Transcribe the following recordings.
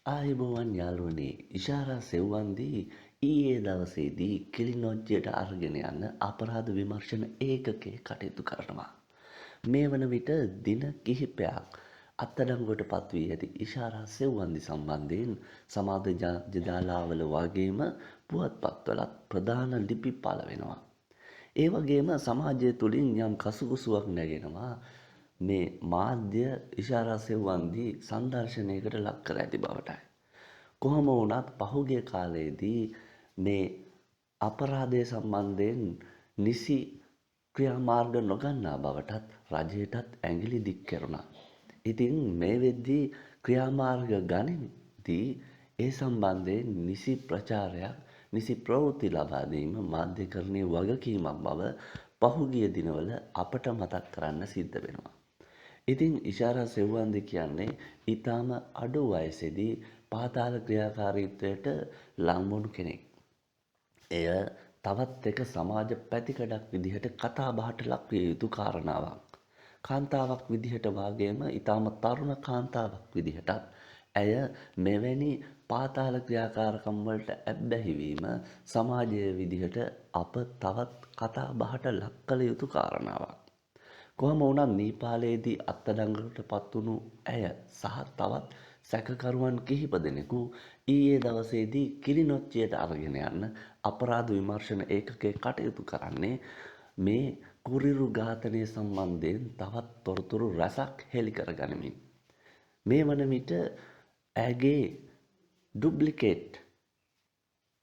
ආයුබෝවන් යාළුවනේ. ඉෂාරා සෙව්වන්දී ඊයේ දවසේදී කිලිනොජ්ජයට අරගෙන යන්න අපරාධ විමර්ශන ඒකකයේ කටයුතු කරනවා. මේ වන විට දින කිහිපයක් අත්අඩංගුවට පත්වී ඇති ඉෂාරා සෙව්වන්දි සම්බන්ධයෙන් සමාජ ජාලාවල වගේම පුවත්පත්වලත් ප්‍රධාන ලිපි පළ වෙනවා. ඒ වගේම සමාජය තුළින් යම් කසුකුසුවක් නැගෙනවා මේ මාධ්‍ය ඉෂාරා සෙව්වන්දි සංදර්ශනයකට ලක් කර ඇති බවටයි. කොහොම වුණත් පහුගිය කාලයේදී මේ අපරාධය සම්බන්ධයෙන් නිසි ක්‍රියාමාර්ග නොගන්නා බවටත් රජයටත් ඇඟිලි දික් කෙරුණා. ඉතින් මේ වෙද්දී ක්‍රියාමාර්ග ගනිද්දී ඒ සම්බන්ධයෙන් නිසි ප්‍රචාරයක්, නිසි ප්‍රවෘත්ති ලබා දීම මාධ්‍යකරණයේ වගකීමක් බව පහුගිය දිනවල අපට මතක් කරන්න සිද්ධ වෙනවා. ඉතින් ඉෂාරා සෙව්වන්දි කියන්නේ ඊටාම අඩු වයසේදී පාතාල ක්‍රියාකාරීත්වයට ලං වුණු කෙනෙක්. එය තවත් එක සමාජ පැතිකඩක් විදිහට කතා බහට ලක්විය යුතු කාරණාවක්. කාන්තාවක් විදිහට වාගේම ඊටාම තරුණ කාන්තාවක් විදිහටත් ඇය මෙවැනි පාතාල ක්‍රියාකාරකම් වලට ඇබ්බැහි වීම සමාජය විදිහට අප තවත් කතා බහට ලක් කළ යුතු කාරණාවක්. කොහොම වුණත් නේපාලයේදී අත්අඩංගුවට පත් වුණු ඇය සහ තවත් සැකකරුවන් කිහිප දෙනෙකු ඊයේ දවසේදී කිලිනොච්චියට අරගෙන යන්න අපරාධ විමර්ශන ඒකකයේ කටයුතු කරන්නේ මේ කුරිරු ඝාතනය සම්බන්ධයෙන් තවත් තොරතුරු රැසක් හෙළි කර ගනිමින්. මේ වන විට ඇගේ ඩුප්ලිකේට්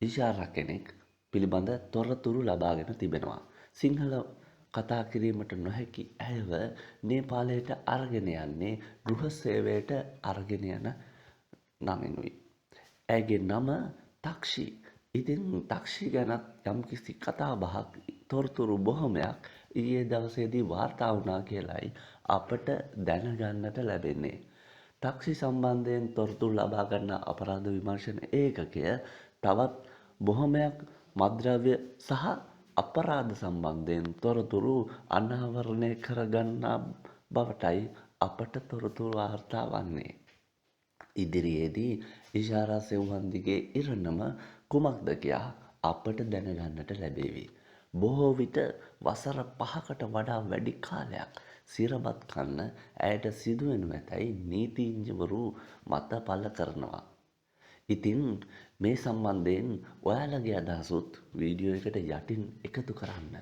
ඉෂාරා කෙනෙක් පිළිබඳ තොරතුරු ලබාගෙන තිබෙනවා. සිංහල කතා කිරීමට නොහැකි ඇයව නේපාලයට අරගෙන යන්නේ ගෘහ සේවයට අරගෙන යන නමිනුයි. ඇගේ නම තක්ෂි. ඉතින් තක්ෂි ගැනත් යම්කිසි කතා බහක්, තොරතුරු බොහොමයක් ඊයේ දවසේදී වාර්තා වුණා කියලයි අපට දැනගන්නට ලැබෙන්නේ. තක්ෂි සම්බන්ධයෙන් තොරතුරු ලබා ගන්න අපරාධ විමර්ශන ඒකකය තවත් බොහොමයක් මත්ද්‍රව්‍ය සහ අපරාධ සම්බන්ධයෙන් තොරතුරු අනාවරණය කරගන්නා බවටයි අපට තොරතුරු වාර්තා වන්නේ. ඉදිරියේදී ඉෂාරා සෙව්වන්දිගේ ඉරණම කුමක්ද කියා අපට දැනගන්නට ලැබේවි. බොහෝ විට වසර 5කට වඩා වැඩි කාලයක් සිරබත් කන්න ඇයට සිදුවෙනු ඇතැයි නීතිඥවරු මත පළ කරනවා. ඉතින් මේ සම්බන්ධයෙන් ඔයාලගේ අදහසුත් වීඩියෝ එකට යටින් එකතු කරන්න.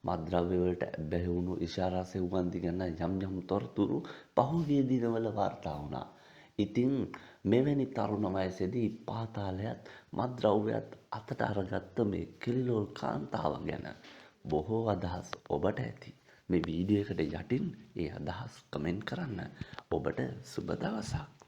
මත්ද්‍රව්‍ය වලට ඇබ්බැහි වුණු ඉෂාරා සෙව්වන්දි ගැන යම් යම් තොරතුරු පහුගිය දිනවල වාර්තා වුණා. ඉතින් මෙවැනි තරුණ වයසේදී පාතාලයත් මත්ද්‍රව්‍යත් අතට අරගත්ත මේ කිලිලෝල් කාන්තාව ගැන බොහෝ අදහස් ඔබට ඇති. මේ වීඩියෝ එකට යටින් ඒ අදහස් කමෙන්ට් කරන්න. ඔබට සුබ දවසක්.